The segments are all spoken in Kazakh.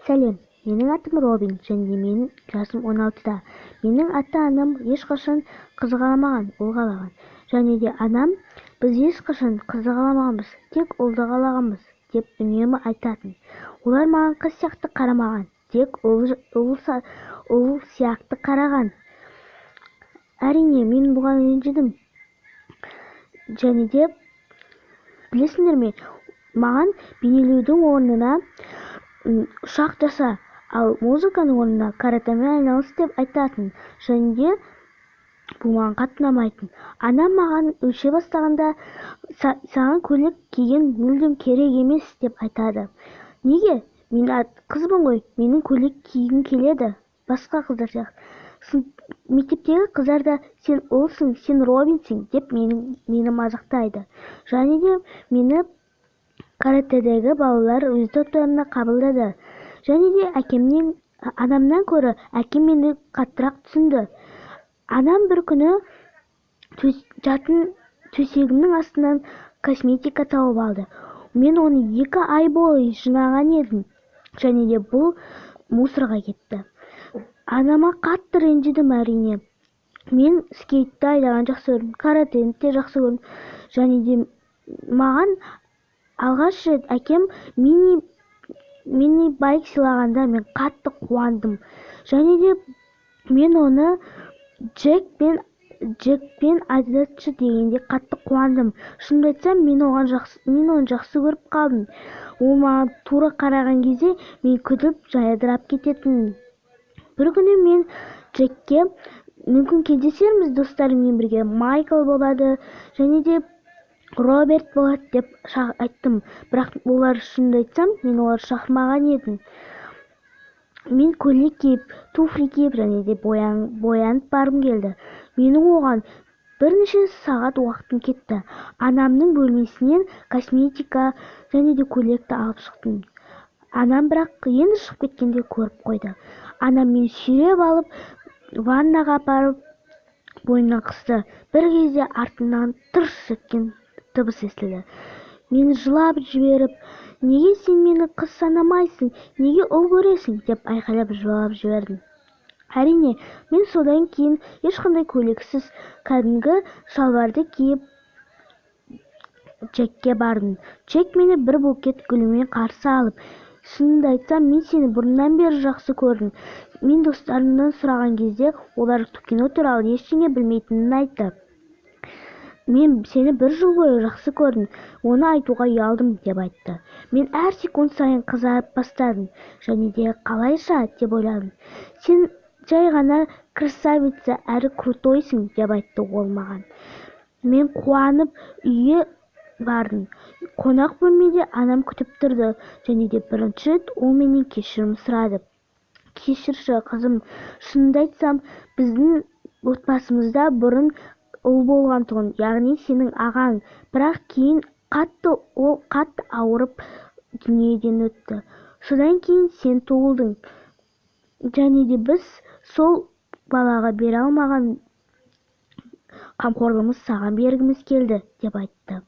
Сәлем, менің атым Робин және менің жасым 16-да. Менің ата-анам ешқашан қыз қаламаған, ұл қалаған. Және де анам: "Біз ешқашан қызды қаламағанбыз, тек ұлды қалағанбыз", – деп үнемі айтатын. Олар маған қыз сияқты қарамаған, тек ұл сияқты қараған. Әрине, мен бұған ренжідім. Және де, білесіңдер ме, маған бейнелеудің орнына ұшақ жаса, ал музыканың орнына каратэмен айналыс деп айтатын. Және де бұл маған қатты ұнамайтын. Анам маған өлшей бастағанда: "Саған көйлек киген мүлдем керек емес", – деп айтады. Неге? Мен қызбын ғой, менің көйлек кигім келеді басқа қыздар сияқты. Мектептегі қыздар да: "Сен ұлсың, сен Робинсің", – деп мені мазақтайды. Және де мені каратэдегі балалар өз топтарына қабылдады. Және де әкемнен, анамнан көрі әкем мені қаттырақ түсінді. Анам бір күні жатын төсегімнің астынан косметика тауып алды. Мен оны 2 ай бойы жинаған едім және де бұл мусорға кетті. Анама қатты ренжідім, әрине. Мен скейтті айдағанды жақсы көрдім, каратэні де жақсы көрдім. Және де маған алғаш рет әкем мини байк сыйлағанда, мен қатты қуандым. Және де мен оны Джекпен айдатшы дегенде қатты қуандым. Шынымды айтсам, мен оны жақсы көріп қалдым. Ол маған тура қараған кезде мен күліп, жадырап кететінмін. Бір күні мен Джекке: "Мүмкін, кездесерміз достарыммен бірге, Майкл болады және де Роберт болады", – деп айттым. Бірақ олар, шынымды айтсам, мен оларды шақырмаған едім. Мен көйлек киіп, туфли киіп және де боянып барғым келді. Менің оған бірнеше сағат уақытым кетті. Анамның бөлмесінен косметика және де көйлекті алып шықтым. Анам бірақ енді шығып кеткенде көріп қойды. Анам мені сүйреп алып, ваннаға апарып, мойнымнан қысты. Бір кезде артымнан тырс еткен дыбыс естілді. Мен жылап жіберіп: "Неге сен мені қыз санамайсың, неге ұл көресің?" – деп айқайлап жылап жібердім. Әрине, мен содан кейін ешқандай көйлексіз, кәдімгі шалбарды киіп, Джекке бардым. Джек мені бір букет гүлмен қарсы алып: "Шынымды айтсам, мен сені бұрыннан бері жақсы көрдім. Мен достарымнан сұраған кезде, олар кино туралы ештеңе білмейтінін айтты. Мен сені бір жыл бойы жақсы көрдім, оны айтуға ұялдым", – деп айтты. Мен әр секунд сайын қызарып бастадым және де "Қалайша?" деп ойладым. "Сен жай ғана красавица әрі крутойсың", – деп айтты ол маған. Мен қуанып үйге бардым. Қонақ бөлмеде анам күтіп тұрды және де бірінші рет ол менен кешірім сұрады. "Кешірші, қызым. Шынымды айтсам, біздің отбасымызда бұрын ұл болған тұғын, яғни сенің ағаң. Бірақ кейін ол қатты ауырып, дүниеден өтті. Содан кейін сен туылдың және де біз сол балаға бере алмаған қамқорлығымызды саған бергіміз келді", – деп айтты.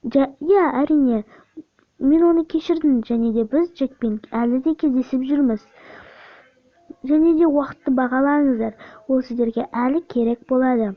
Иә, әрине, мен оны кешірдім және де біз Джекпен әлі де кездесіп жүрміз. Және де уақытты бағалаңыздар, ол сіздерге әлі керек болады.